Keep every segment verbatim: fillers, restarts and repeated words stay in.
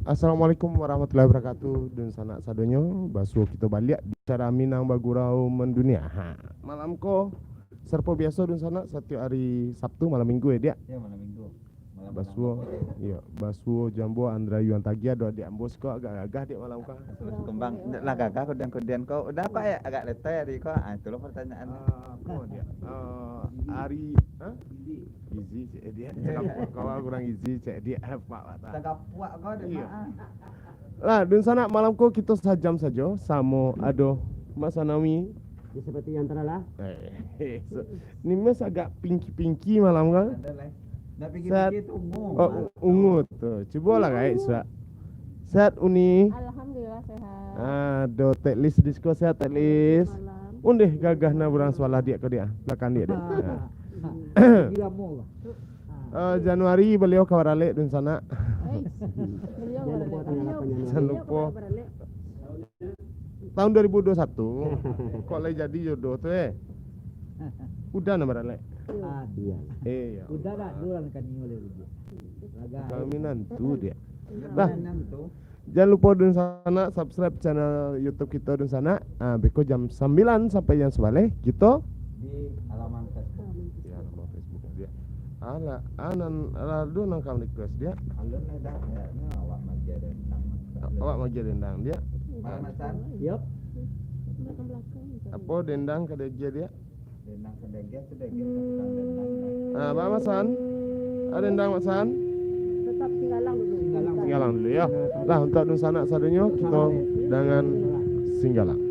Assalamualaikum warahmatullahi wabarakatuh. Dunsanak sadonyo, basuo kito baliak di acara Minang Bagurau Mandunia. Ha, malam ko, sarupo biaso dunsanak, satiok ari Sabtu malam minggu, yo, Diak? Yo, malam minggu. Malam Basuo, malam. Iyo, basuo jo ambo Andra Yuan Tagi, ado adiak ambo siko agak gagah, Diak, malam ko. Basuo kembang. Lah gagah kudian-kudian ko. Udah ko, agak letih ari ko. Ah, itulah pertanyaan. Ah, ko, Diak. Ah, ari, ha? Gizi, cek Diak. Cakapuak kawa kurang gizi, cek Diak. Pak, Pak, tak. Cakapuak ko, Diak, Iyo. Mak, ah. Lah, dunsanak, malam ko kito sajam sajo samo ado Mak Sanawi. Ya, seperti yang telah lah. Eh, so, ni Mas agak pinki-pinki malam kan? Ada lah. Dah pinki-pinki Sehat. Tu ungu, Oh, Mas. Ungu tu. Cubolah, guys, Sak. Sehat, Uni? Alhamdulillah, sehat. Ado Tek Lis di siko, sehat, Tek Lis? Malam. Undeh gagah na urang sabalah Diak ko, Diak. Balakang Diak, Diak. Nah. Gila mo lah. Eh, Januari baliau ka baralek dunsanak. Eish, baliau Jangan lupa baralek. Tanggal lapan Januari. Jangan lupa. Baliau ka baralek. Tahun dua ribu dua puluh satu, kok lai jadi jodoh tu, eh? Udah na baralek? Ah, iya. Eh, ya Udah dah, Allah. Dua lah kan ni oleh dia. Agak Kami nantu dia. Nah, Nantu. Jan lupo dunsanak subscribe channel YouTube kito dunsanak. Ah, beko jam sambilan sampai jam sabaleh kito Di halaman Facebook. Di halaman Facebook dia. Alah, ah, nan, alah, ado nan ka request dia. Alun lah dah, ya, ni awak magia dendang. Awak magia dendang dia. Malam Hasan. Yup. Apo dendang ka diagia dia? Dendang sadagih, sadagih takkan dendang, Bang. Ah, Bang Hasan. Ah, dendang, Mak San. Tetap Singgalang dulu. Singgalang. Singgalang dulu, ya. Lah, untuak dunsanak sadonyo, kito dangan Singgalang.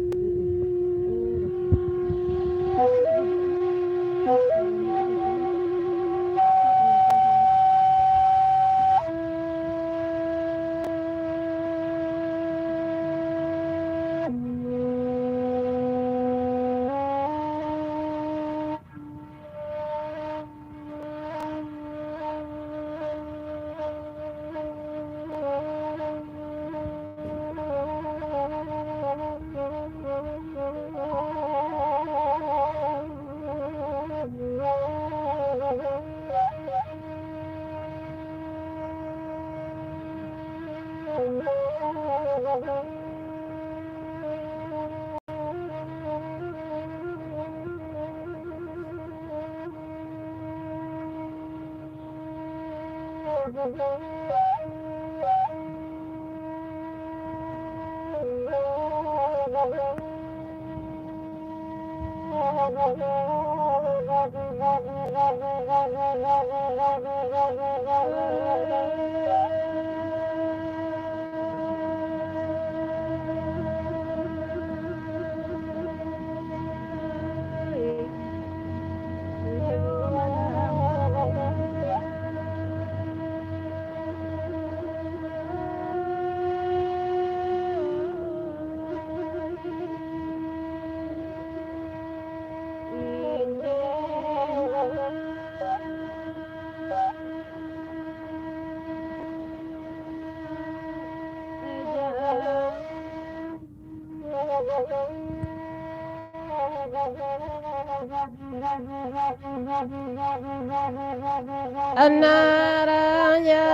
Anak raja,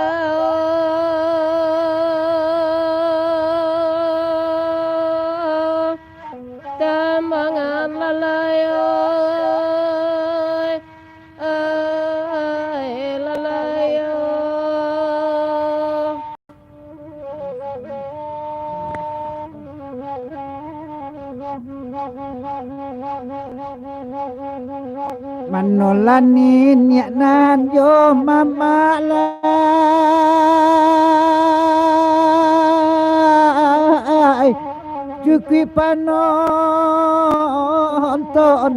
tambangan lalai, oi, oi, lalai, oi. Manolah niniak nan jo mamak lai, cukuik panonton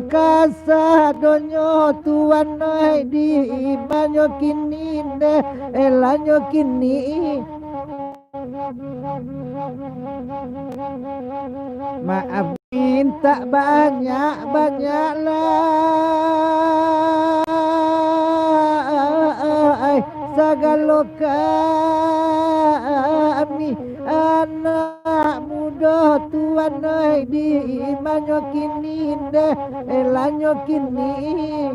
kasadonyo tuan ai, di manyo kini deh, elanyo kini. Maaf mintak banyak-banyak lai, sagalo kami anak mudo tu Tuan ai, di manyo kini deh, elanyo kini.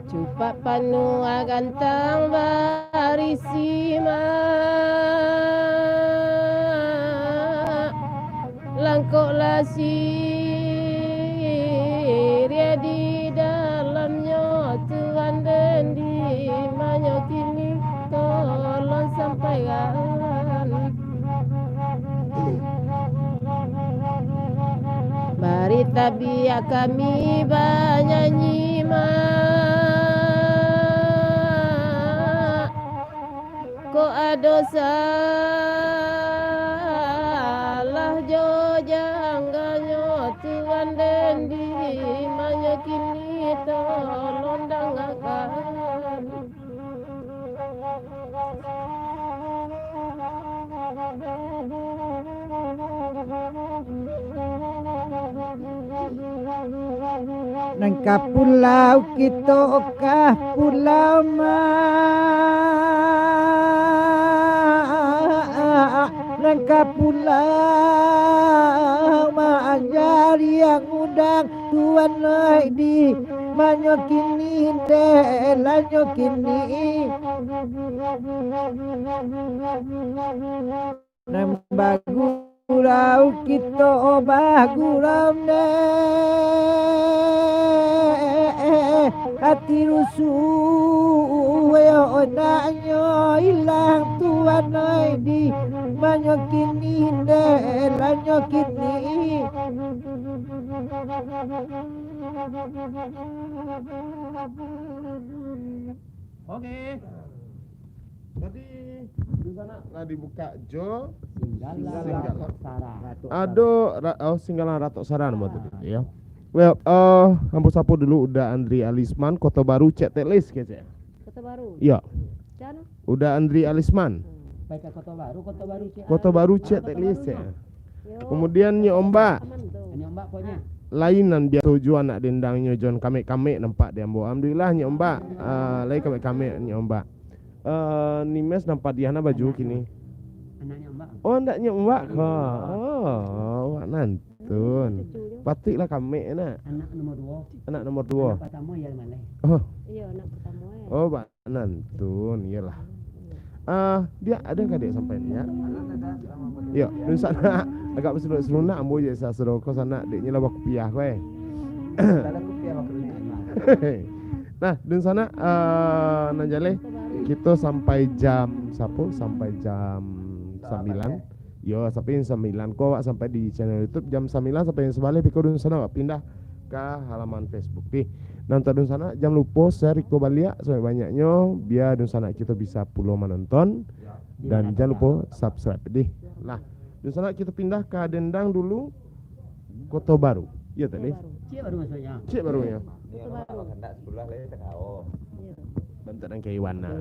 Cupak panuah gantang barisi mak, langkok lah siriah di dalamnyo, Tuan den di manyo kini, tolong sampaikan. Bari tabiak kami banyanyi mak. Kok ado salah jo janggalnyo, Tuan den di manyo kini, tolong dangakan. Nan ka pulau kito ka pulau ma, nan ka pulau manjadi angudang, Tuan ai, di manyo kini deh, elanyo kini. Nan bagurau kito bagurau neh, ati rusuh yo ondaknyo ilang, Tuan ai, di manyo kini deh, elanyo kini. Oke. Jadi, di sana lah dibuka jo Singgala Singgala. Ratok Sara. Ado ra-, oh, Singgala Ratok Sara namo tu, yo. Well, eh, ambo sapo dulu Uda Andri Alisman, Koto Baru, cek tek list, kecek. Koto Baru. Iyo. Cano? Uda Andri Alisman. Pai ka Koto Baru, Koto Baru cek. Koto Baru, cek tek list, cek. Yo. Kemudian Nyok Ombak. Aman tu. Nyok Ombak pokoknyo. Lain nan biaso juo anak dendangnyo jon kamek-kamek nampak di ambo. Alhamdulillah, Nyok Ombak. Ah, lai kamek-kamek, Nyok Ombak. Eh, Nimes nan padiah na baju kini. Anaknyo Ombak. Oh, anaknyo Ombak ko. Oh, awak nantun. Cucu nyo. Patuiklah kamek nak. Anak nomor duo. Anak nomor duo. Anak pertamo iyo maleh. Oh. Iyo, anak pertamo, eh. Oh, ba-, Nantun, iyolah. Ah, Diak, ado ka Diak sampaian, Diak? Yo, dunsanak, agak basalunak-salunak ambo je sa-, sadonyo ko sanak, dek nyo lah bakupiah ko, eh. Nah, dunsanak, ah, nan jaleh, kito sampai jam, sapo? Sampai jam sambilan. Yo, sampai jam sambilan ko awak sampai di channel YouTube, jam sambilan sampai jam sabaleh, beko dunsanak awak pindah ka halaman Facebook. Ih, nan untuak dunsanak, jan lupo share iko baliak sabanyak-banyaknyo, bia dunsanak kito bisa pulo manonton, dan jan lupo subscribe. Dih, lah, dunsanak kito pindah ka dendang dulu, Koto Baru. Iyo tadi. Ciek baru masuaknyo. Ciek baru nyo. Iyo. Bantuak nan ka Iwan nah.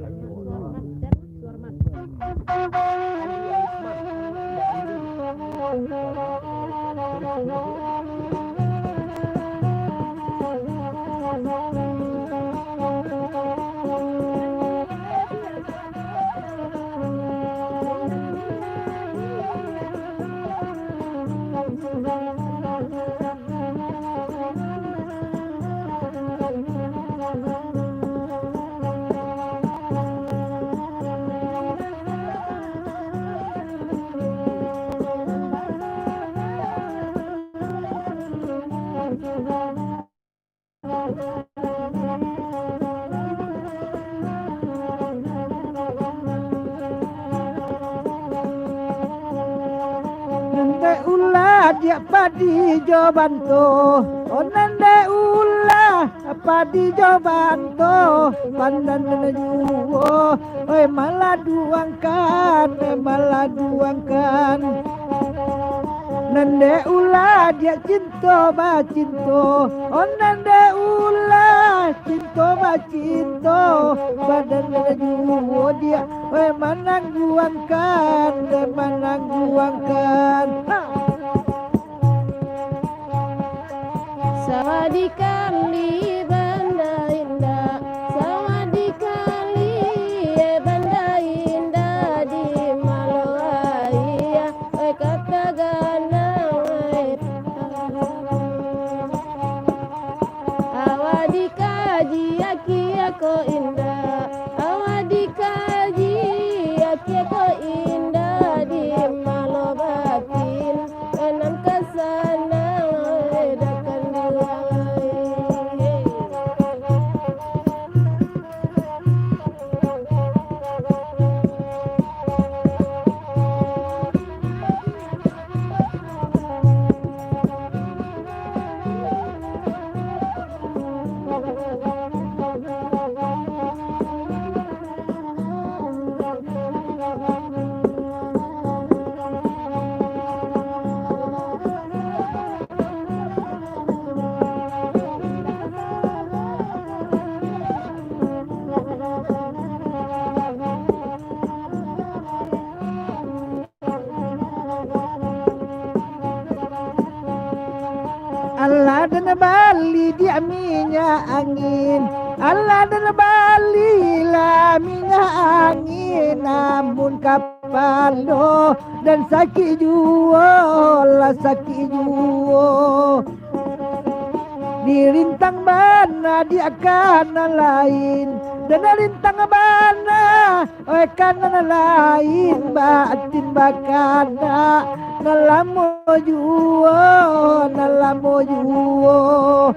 Diak padi jo banto, oh nan dek ulah padi jo banto, pandan nan juo, oi maladuangkan, oi maladuangkan. Nan dek ulah diak cinto bacinto, oh nan dek ulah cinto bacinto, pandan nan juo diak, oi manangguangkan, oi manangguangkan. Ha. Sawadikali Banda Indak, sawadikali, eh, Banda Indak di Malo Aia, eh, kata ganang, eh. Awak dikaji akia ko indak, awak dikaji akia ko indak di Malo Batin. Nan ka sanang, eh, dakan duai. Alah den bali diak minyak angin, alah den bali lah minyak angin, namun kapalo den sakik juo, lah sakik juo. Dirintang bana diak ka nan lain, den rintang bana, oi, ka nan lain, batin bakana, nan lamo juo, nan lamo juo.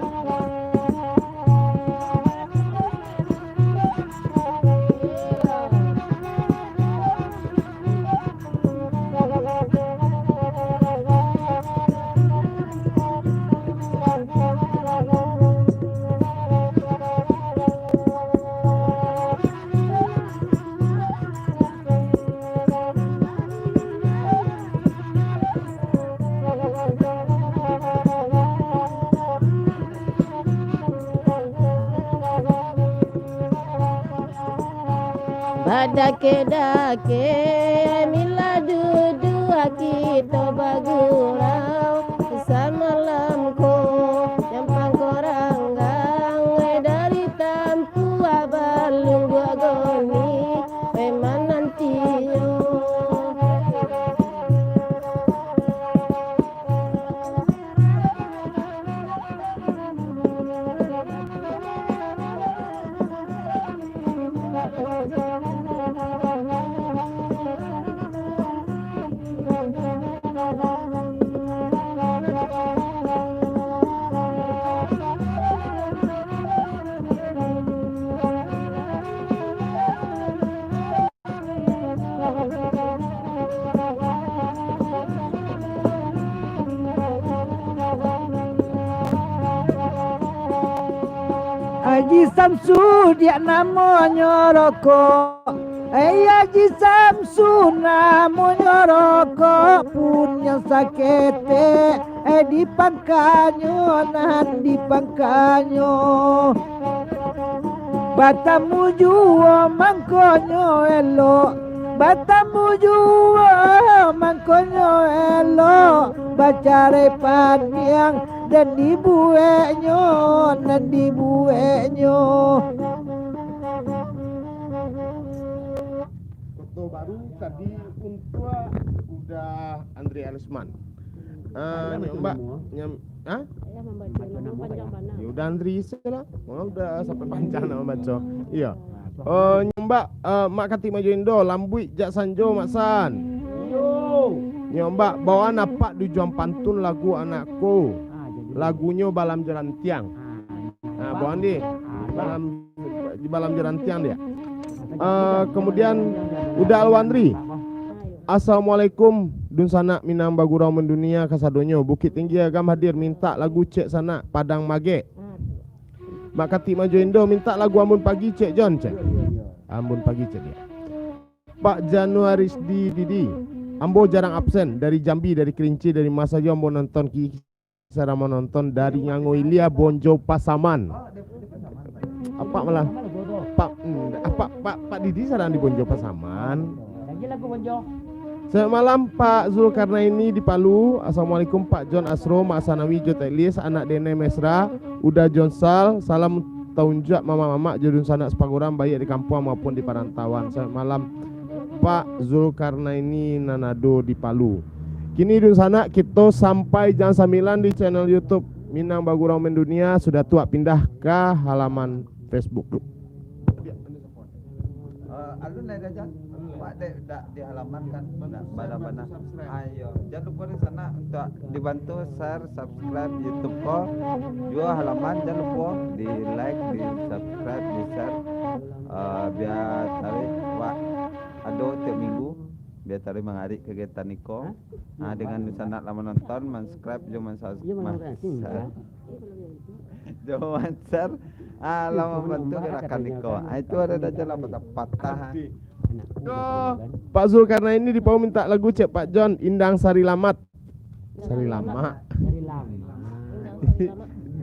Badake-dake, mila duduak kito bagurau, samalam ko nyampang koranggang, dari tampuah balungguak goni, mananti. Aji Samsu diak namonyo rokok. Ai Aji Samsu namonyo rokok, punyo saketek, eh, di pangkanyo, nan di pangkanyo. Batamu juo mangkonyo elok, batamu juo mangkonyo elok, bacarai pandiang, nan dibueknyo, nan dibueknyo. Koto Baru tadi untuak Uda Andri Arisman. Ah, nyo Mbak, nyam-, ha? Yo, Uda Andri Isa lah. Wah, Uda sampai panjang nak mambaco. Iyo. Oh, nyo Mbak, eh, Mak Katik Majo Indo, Lambuik Jak Sanjo, Mak San. Nyo Mbak, bawaan apak dujuang pantun lagu anak ko. Lagunyo Balam Jarantiang. Ah, bawaan di Balam, di Balam Jarantiang dia. Eh, kemudian Uda Alwandri. Assalamualaikum. Dunsanak Minang Bagurau Mandunia kasadonyo. Bukittinggi Agam hadir, mintak lagu cek sanak, Padang Magek. Mak Katik Majo Indo, mintak lagu Ambun Pagi cek Jon, cek. Ambun Pagi cek dia. Pak Januaris di Didi, ambo jarang absen, dari Jambi, dari Kerinci, dari ma sajo ambo nonton ki-, saramo nonton dari Ngango Ilia, Bonjo Pasaman. Apak malah, Pak, hmm, apak, Pak, Pak Didi sadang di Bonjo Pasaman. Lagi lagu Bonjo. Selamat malam, Pak Zulkarnaini di Palu. Assalamualaikum, Pak John Asro, Mak Sanawi, Jo Teklis, anak Dene Mesra, Uda Jonsal. Salam taunjuak mamak-mamak jo dunsanak sapaguram, baiak di kampuang maupun di parantauan. Selamat malam, Pak Zulkarnaini nan ado di Palu. Kini dunsanak, kito sampai jam sambilan di channel YouTube Minang Bagurau Mendunia, sudah tu pindah ka halaman Facebook tu. Eh, alun lai dah, Jan? Wak dek dak di halaman kan? Dak bana-bana. Ah, iyo. Jan lupo di sanak untuak dibantu share, subscribe YouTube ko. Juo halaman, jan lupo di like, di subscribe, di share. Eh, bia taruih wak ado tiok minggu, bia taruih mangarik kegiatan iko. Hah? Ah, dengan dunsanak lah manonton, mansubscribe jo mansubscribe. Iyo, manonton. Jo mansubscribe. Ah, lah mambantu gerakan iko. Ah, itu ado sajo lah patah-patah. Ko, Pak Zulkarnaini di Palu mintak lagu cek Pak John, Indang Sari Lamat. Sari Lamak.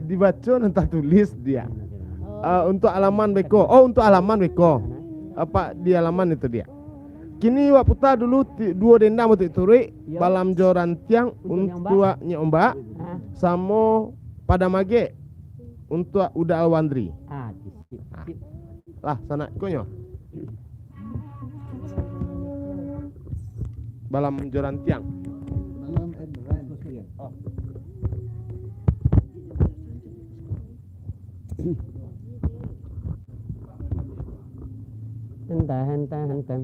Dibaco nan tatulis dia. Ah, untuk alaman beko. Oh, untuk alaman beko. Apak di alaman itu dia. Kini wak puta dulu ti-, duo dendang batuik-turuik, Balam Jo Rantiang untuak Nyek Ombak, samo Padang Magek untuak Uda Alwandri. Ah, sip, sip. Lah, sanak, ikonyo. Balam Jo Rantiang. Hentah, hentah, hentah.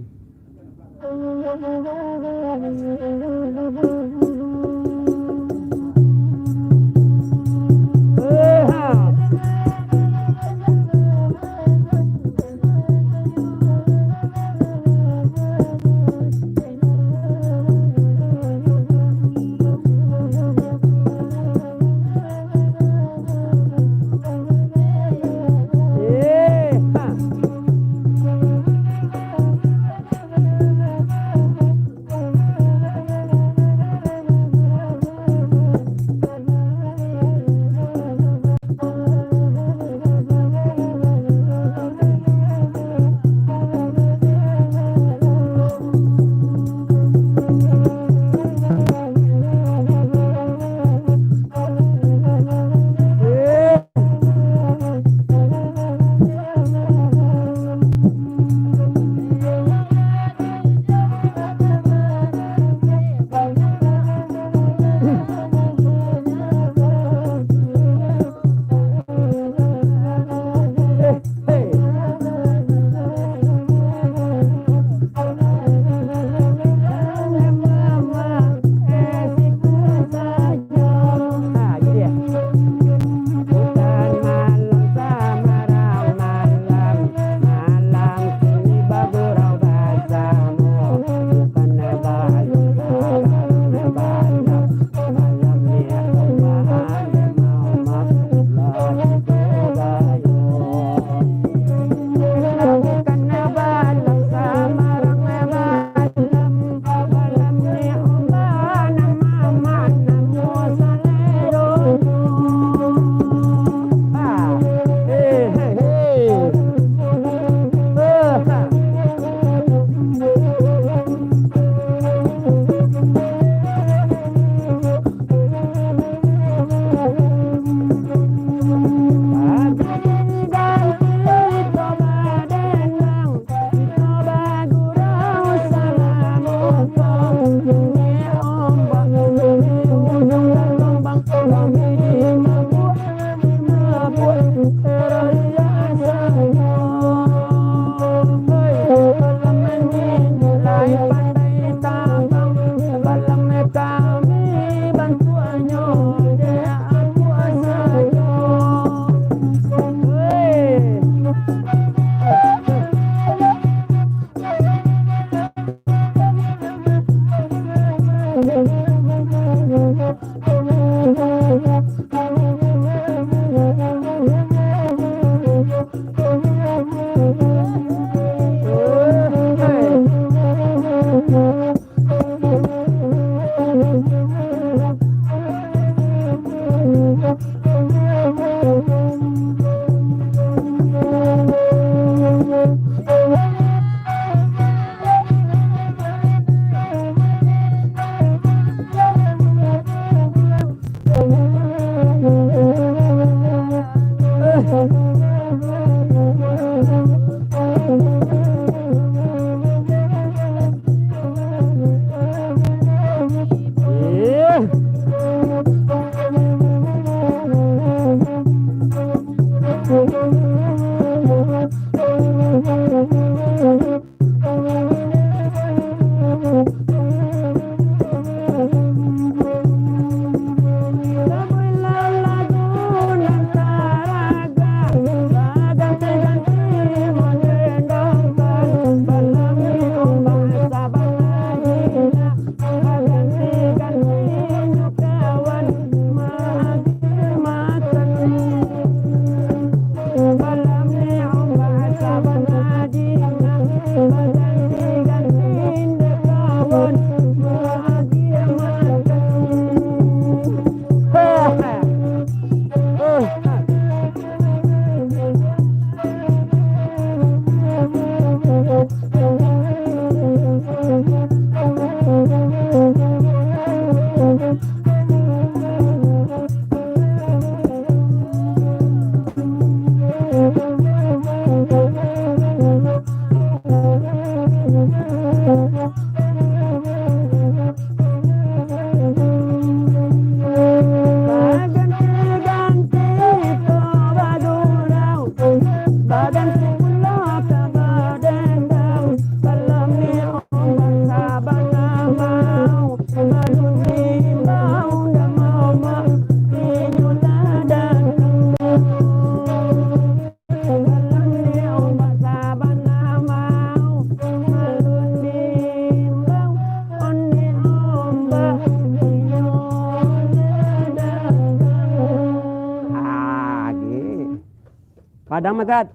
Padang Magat.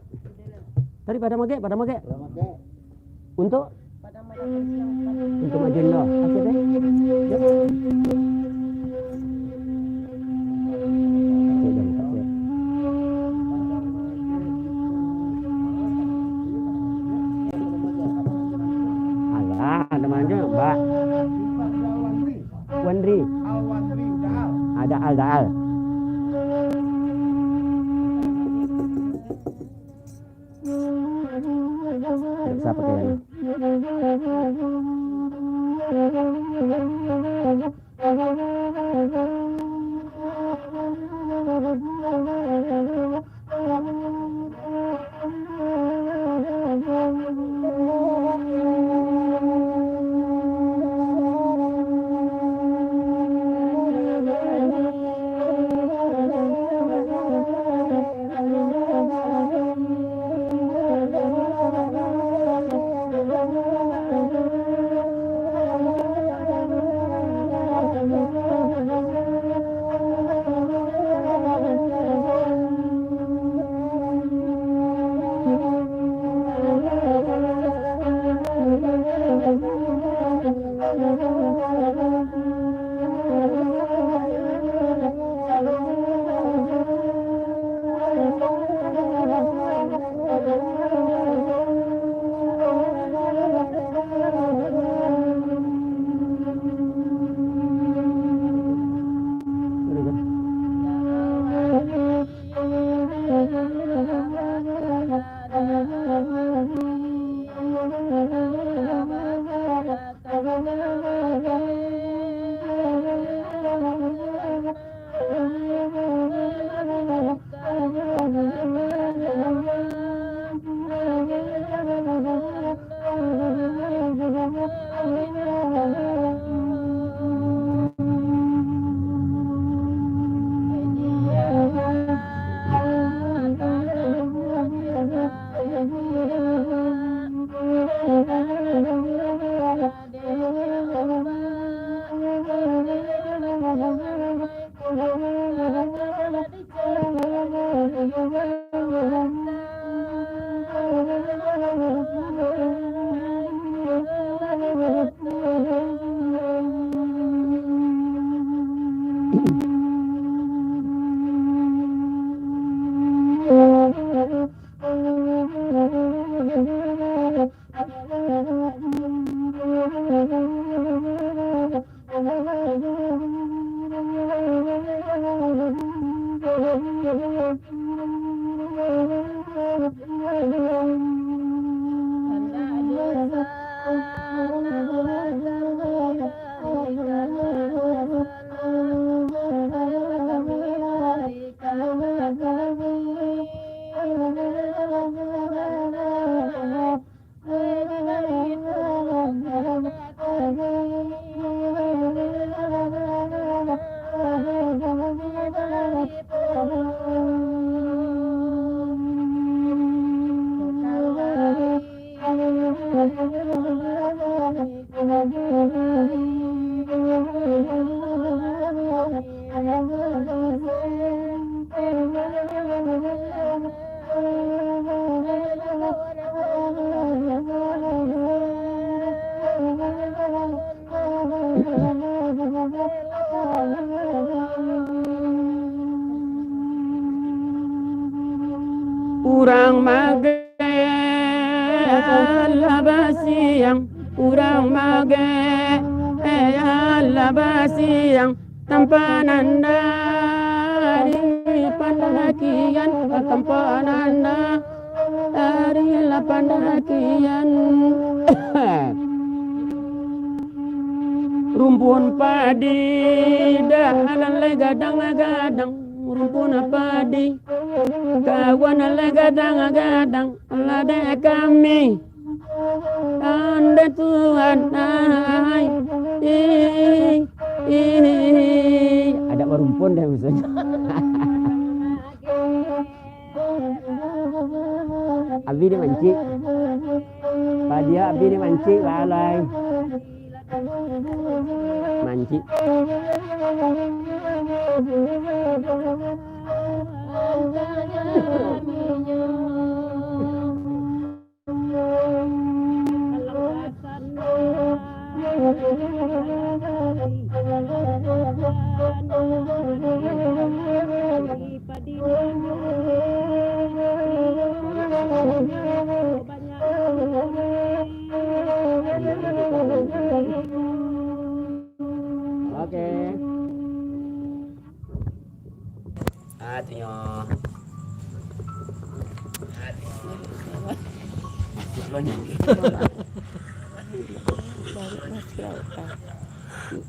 Tadi Padang Magat, Padang Magat. Untuk? Untuk Mak Jun lo. Oke, deh. Oke, deh, oke. Alah, ada manja, Mbak. Wandri. Ada Al, ada Al. Siapa kayaknya? Urang mageh alah basiang, urang mageh alah basiang, tampanan dari pandakian, tampanan dari pandakian. Rumpun padi dah alah lai gadang-gadang, rumpun padi. Kawan alah gadang-gadang, alah dek kami. Andai Tuhan, ai, ih, ih. Adak barumpun deh maksudnyo. Abi ni mancik. Padia abi ni mancik, balai. Mancik. Oke. Ah, tu nyo.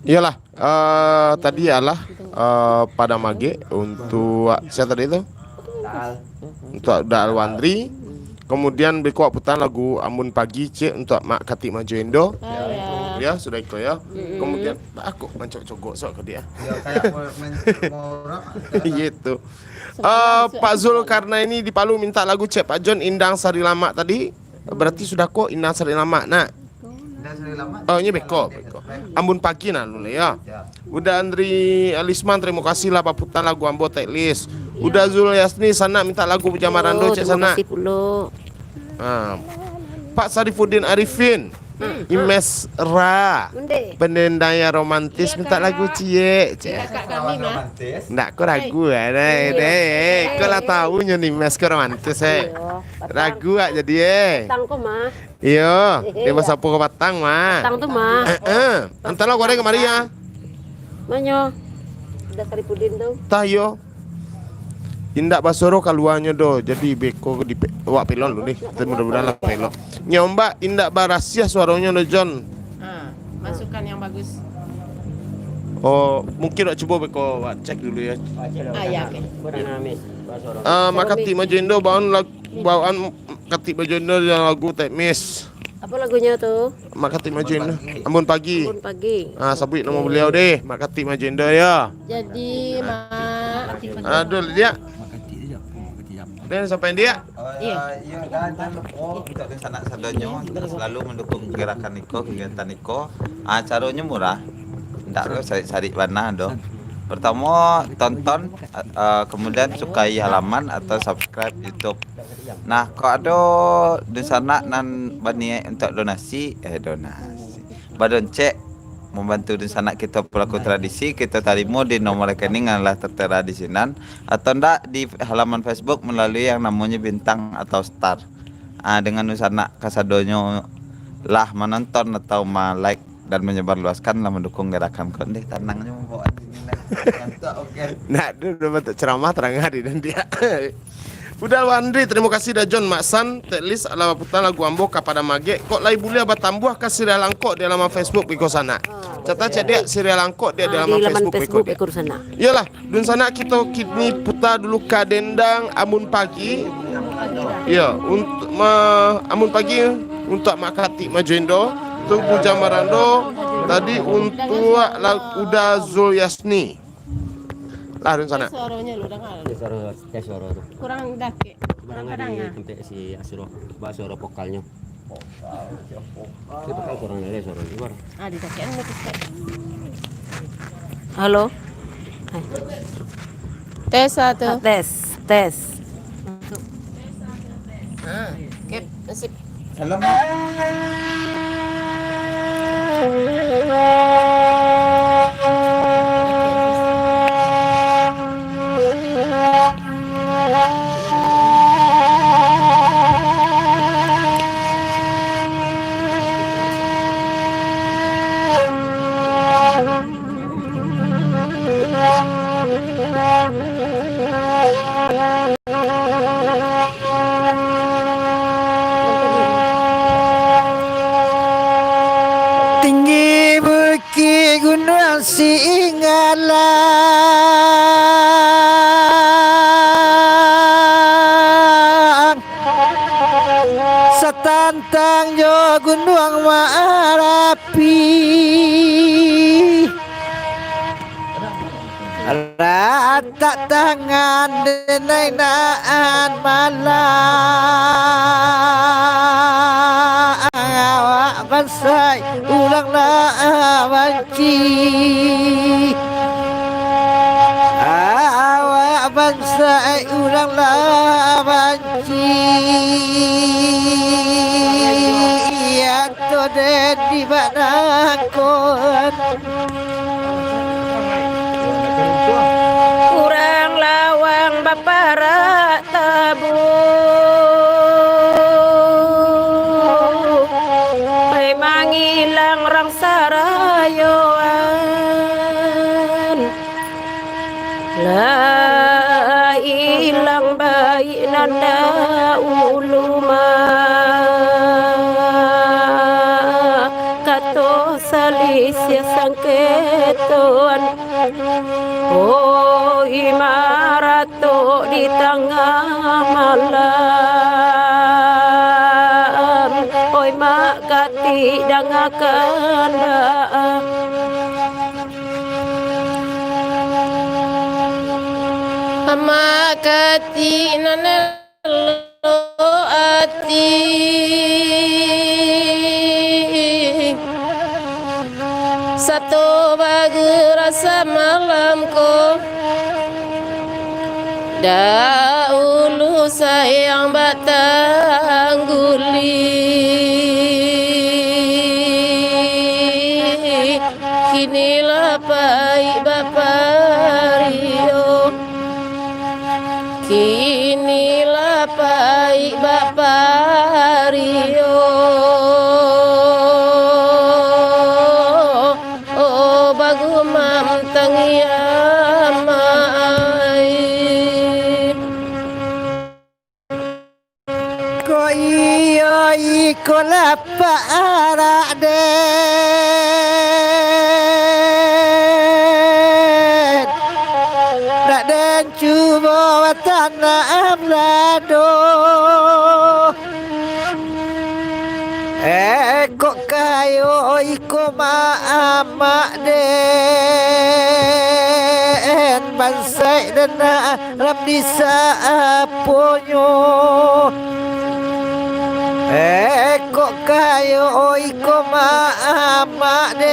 Iyolah, eh, tadi alah, eh, Padang Magek untuk, sia tadi tu? Untuk Daal Wandri. Kemudian beko putar lagu Ambun Pagi, cek, untuk Mak Katik Majuendo. Ah, ya. Ya, sudah iko ya. Mm-mm. Kemudian, aku mancok-cogok sok ke dia. Ya, kayak mau, mau, mau rap, ah. Gitu. Ah, Pak Zulkarnaini di Palu minta lagu cek Pak John, Indang Sari Lamak tadi. Berarti sudah ko Indang Sari Lamak, nak? Indang Sari Lamak. Oh, ini beko, beko. Ambun Pagi nah dulu ya. Ya. Uda Andri Alisman, terima kasih lah paputan lagu ambo, Tek Lis. Uda Zul Yasni, sanak minta lagu Bujang Marando, oh, cek terima sanak. Kasih pulo. Ah. Pak Sarifuddin Arifin, hmm. Imes Ra. Onde. Pendendang yang romantis, iya, minta lagu ciek, cek. Iya, Kak, kami mah. Ndak ko ragu, eh, deh, iya, deh, eh, ko lah tahu nyo ni Imes ko romantis, eh. Iya, patang. Ragu ah jadi, eh. Patang ko mah. Iyo, iyo. Dia basapo ka patang mah. Patang tu mah. Eh, eh. Antarlah goreng kamari ya. Manyo? Uda Saripudin tu. Tah iyo. Indak basoro kaluanyo doh. Jadi beko di pe-, awak pelok dulu nih. Tapi mudah-mudahan lah pelok. Nyo mbak indak barasiah suaronyo doh, John. Ah, masukan yang bagus. Oh, mungkin awak cubo beko awak cek dulu ya. Ah, ya, oke. Ah, Mak Katik Majuendo bawaan lag-, bawaan Katik Majuendo dan lagu Tek Mis. Apa lagunya tu? Mak Katik Majuendo. Ambun Pagi. Ambun Pagi. Ah, sabuik nama beliau deh, Mak Katik Majuendo ya. Jadi, Mak. Aduh, dia. Mak Katik dia, Mak Katik dia. Dia sampai dia. Iya. Iyo, dan jangan lupa untuk dunsanak sadonyo selalu mendukung gerakan iko, kegiatan iko. Ah, caronyo murah. Ndak ado sarik-sarik bana doh. Pertamo, tonton, eh, kemudian sukai halaman atau subscribe YouTube. Nah, kok ado dunsanak nan baniaik untuak donasi, eh, donasi. Badoncek, mambantu dunsanak kito pelaku tradisi, kito tarimo di nomor rekening yang lah tertera di sinan, atau ndak di halaman Facebook melalui yang namonyo Bintang atau Star. Ah, dengan dunsanak kasadonyo lah manonton atau ma-like dan manyebarluaskan, lah mandukung garakan ko. Ndeh, tanangnyo mambawa anjing ni lah. Ngantuk, oke. Nak tu dah bantuak ceramah tarang hari dan dia. Udah, Wandri, terima kasih dah, John Mak San. Teklis alah baputar lagu ambo Kapada Magek. Kok lai buliah batambuah ka siriah langkok di alaman Facebook biko sanak. Cata cek diak siriah langkok diak di Ah, di alaman laman Facebook Facebook biko diak. Biko sanak. Iyolah, dunsanak kito kini putar dulu ka dendang Amun Pagi. Iyo, untuk ma, Amun Pagi untuak Mak Katik Majuindo, tu Bujang Marando, tadi untuak la, Uda Zulyasni. Lah, dunsanak. Suaronyo lu danga. Tes suaro, tes suaro tu. Kurang dakek. Kurang Barang di kadanga. Tempat si Asiro, ba suaro vokalnyo. Itu kan kurang dari suara luar. Ah, di dakian ni, Tis. Halo. Hai. Tes satu. Ah, tes, tes. Ah, oke, nasib. Halo, Mak. Tinggi bukik gunuang Singgalang, satantang jo gunuang Marapi. Ratak tangan denai naan malang, awak bansaik urang lah banci. Awak bansaik urang lah banci. Iyo. To den di banangkon. Urang lawang baparak tabuah, pai mangilang rang sarayoan. Lah ilang baiak nan daulu mah, kato salisiah sangketoan. Oi maratok di tangah malam, oi mak katik dangakan baa. Amak katik nan elok ati, sato bagerasa malam ko. Daulu sayang batangguli, kini lah paik bapario. Kini lah paik bapario. Oh, bagumam tangiang mai. Ko iyo iko lapak arak den, nak den cubo batanam lado. Eh, kok kayo iko maamak den, bansaik den nak Ramdi saponyo. Eh, kok kayo iko maamak den,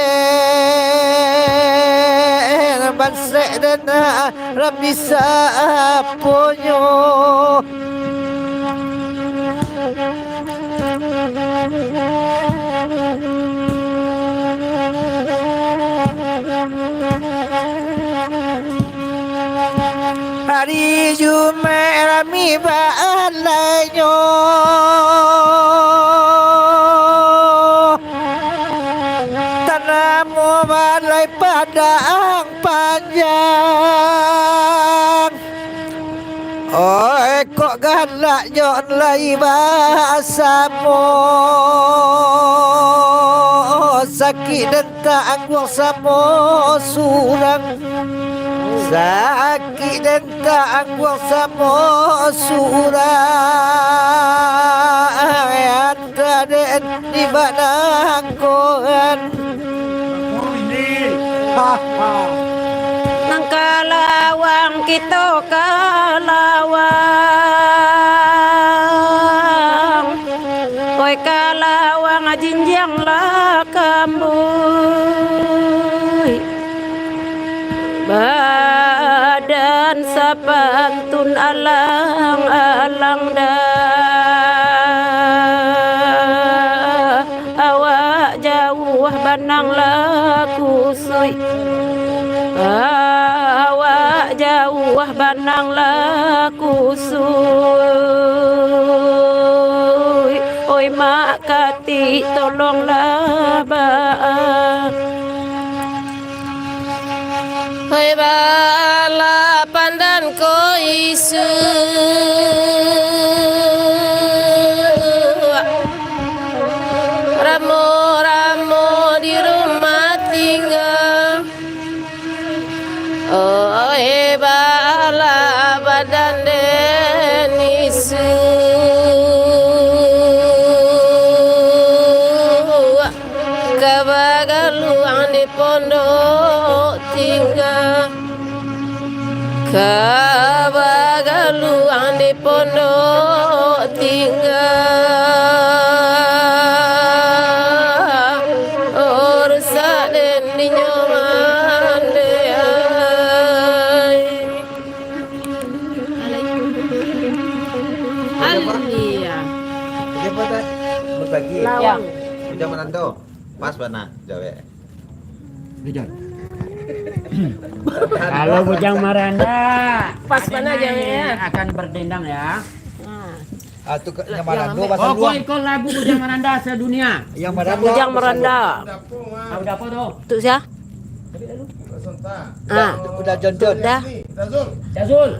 bansaik den nak Ramdi saponyo. Ari Jumaik rami baalainyo, tanamo balai Padang Panjang. Oi, kok galak jo lai basamo, sakik den taangguang samo surang. Sakik den taangguang samo surang, antah den di banangkoan. Nang kalawang kito kalawang, oi kalawang jinjiang lah kambuik. Badan sapantun alang-alang dah, awak jauah banang lah kusuik. Awak jauah banang lah kusuik. Oi mak katik, tolonglah baa. Hoi, bala pandan ko isuak, ramo-ramo di rumah tingga. Oi, bala badan den isuak, ka bagaluang di pondok tingga, ka bagaluang di pondok tingga. Oh, rusak den dinyo mande ai. Alia. Siapa tak berbagi? Lawang. Bujang Marando. Pas bana jawek. Bujang. Kalau Bujang Marando, pas bana jawek, ya. Akan berdendang, ya. Ah, tu ke, yang Marando bahasa Oh, luar. Kau ikut lagu Bujang Marando sedunia. Yang Marando Bujang bahasa Marando. Luar. Ah, udah apa tu? Untuk siapa? Ah. Udah Jon Jon. Udah. Jazul. Jazul.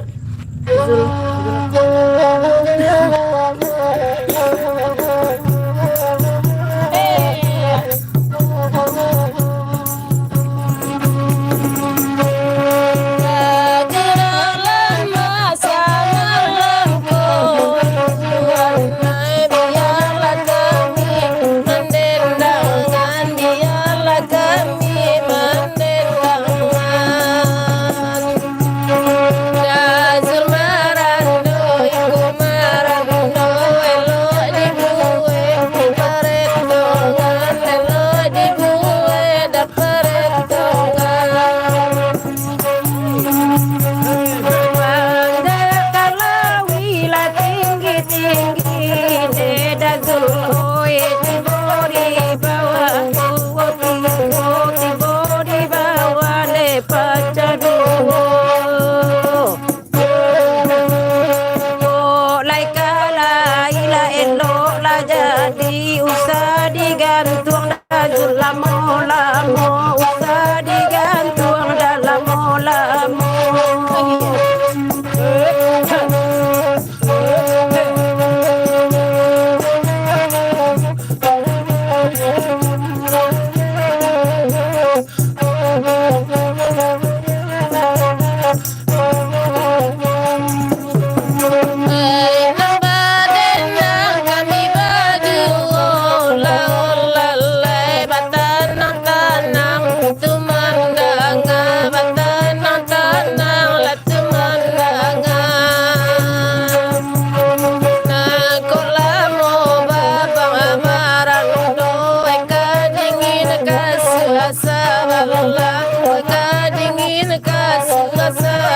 Mandakalawi lah tinggi-tinggi, Dek Dazul, oi, tibo di bawah, tibo, tibo di bawah, dek pacah duo. Elok lai ka lai, lah elok lah jadi, usah digantuang dah lamo-lamo, usah digantuang dah lamo-lamo. Nangkok lamo babang marando, ka dingin ka sabalah, ka dingin ka sabalah.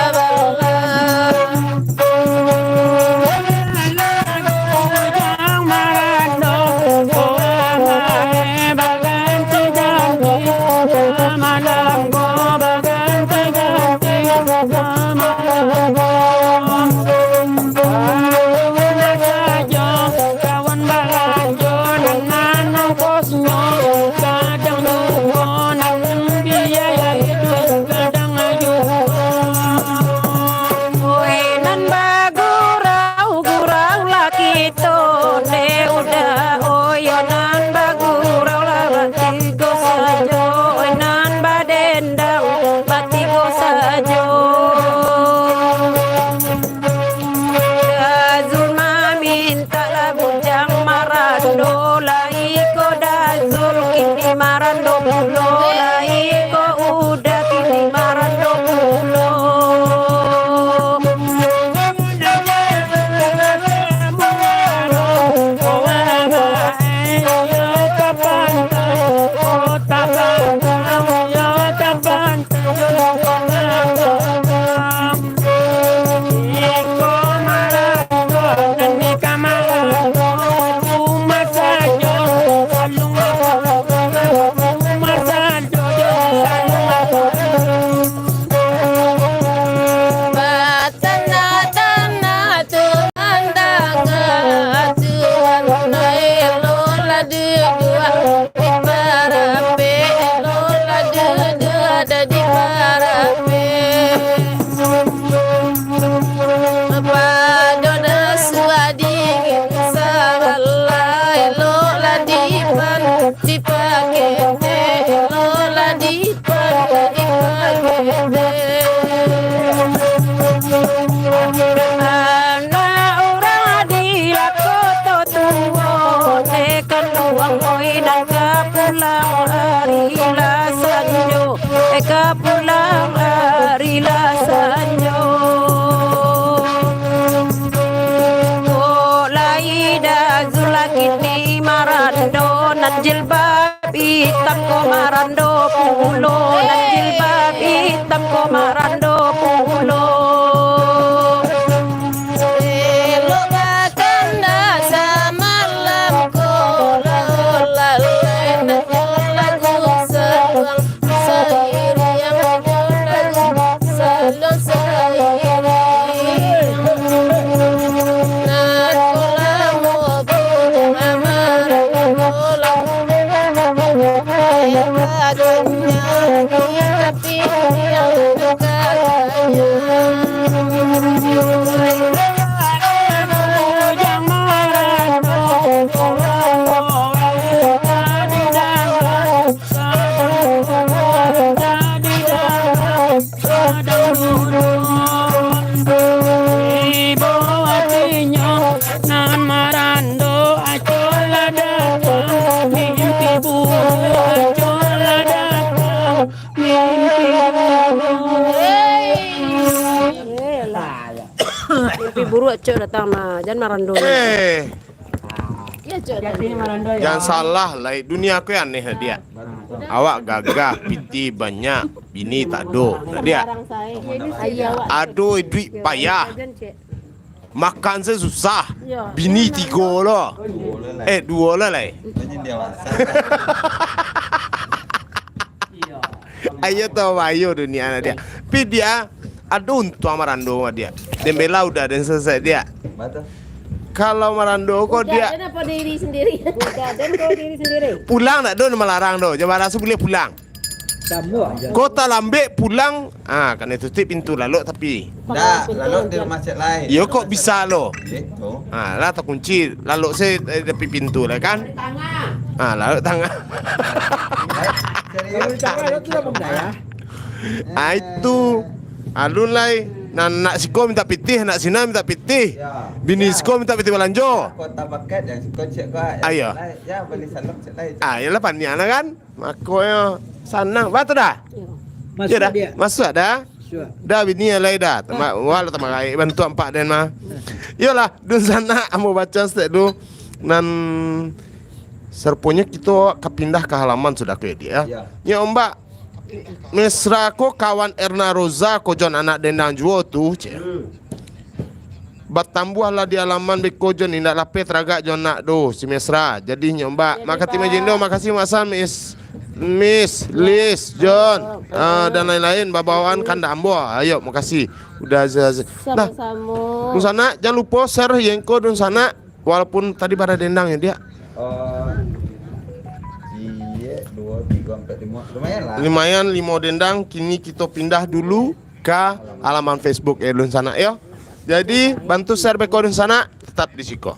Ado di parape, pado nasuah dingin sabalai, elok lah dipan, dipake, elok lah dipan, dipake. Anak urang di lako tuo, eh, kanduang oi, nan ka pulang ari lah sanjo. Eh, ka pulang ari lah sanjo. Kok lai dazulaki ni marando, nan jilbab itam ko marando pulo, nan jilbab itam ko marando pulo. Elok bakanda samalam ko, lalai nak lagu sabang. Ibo atinyo nan marando, acok lah datang, mimpi buruak acok lah datang, mimpi buruak. Mimpi buruak acok datang, nah, jan marando. Eh. Iyo, acok datang. Jan salah lai, dunia ko aneh, Diak. Awak gagah, pitih banyak, bini tak ado. Nah, Diak. Ado duit payah. Makan se susah. Bini tigo lo. Eh, duo lo lai. Ayo tau, ayo dunia, nah, Diak. Tapi Diak, ado untuang marando, Diak. Dembela udah den selesai, Diak. Kalau marando ko, Diak. Udah, den apo diri sendiri? Udah, den ko diri sendiri. Pulang tak ado malarang doh. Jam baraso buliah pulang. Ko talambek pulang, ah, kanai tutuik pintu lalok tapi. Ndak, lalok di rumah cek lain. Yo, kok bisa lo? Gitu. Ah, lah takunci, lalok se, eh, tapi pintu lah kan? Ah, lalok tangah. Serius. Ah, itu. Alun lai. Nah, nak siko minta pitih, nak sina minta pitih. Ya. Bini siko minta pitih balanjo. Kota paket yang siko cek ko. Ayo. Ya, beli salok cek lain. Ah, iyolah, paniang lah kan? Makonyo sanang. Batua dah? Iyo. Masuak dah? Masuak dah? Masuak. Dah bini alai dah. Tama-, wah lah tamaraik bantuak ampak den mah. Iyolah, dunsanak ambo baco saketek dulu. Nan saruponyo kito ka pindah ka halaman sudah ko, Diak, yo. Iyo. Nyo, Mbak. Mesra ko kawan Erna Roza ko jo anak dendang juo tu, cek. Hmm. Batambuahlah di alaman beko, Jon, indak lapeh taragak jo anak do, si Mesra. Jadi nyo, Mbak. Jadi, makasih, Mbak Jindo, makasih, Mak San, Miss, Miss Liz, Jon, ah, dan lain-lain, babawaan kandak ambo. Ayo, makasih. Udah, Aziz, Aziz. Nah, sama-sama. Dunsanak, jan lupo share yengko dunsanak, walaupun tadi bara dendang yo, Diak. Oh, ciek, duo, tigo, ampek, limo. Lumayan lah. Lumayan, limo dendang. Kini kito pindah dulu ka alaman Facebook, eh, dunsanak, yo. Jadi, bantu share beko dunsanak, tetap di siko.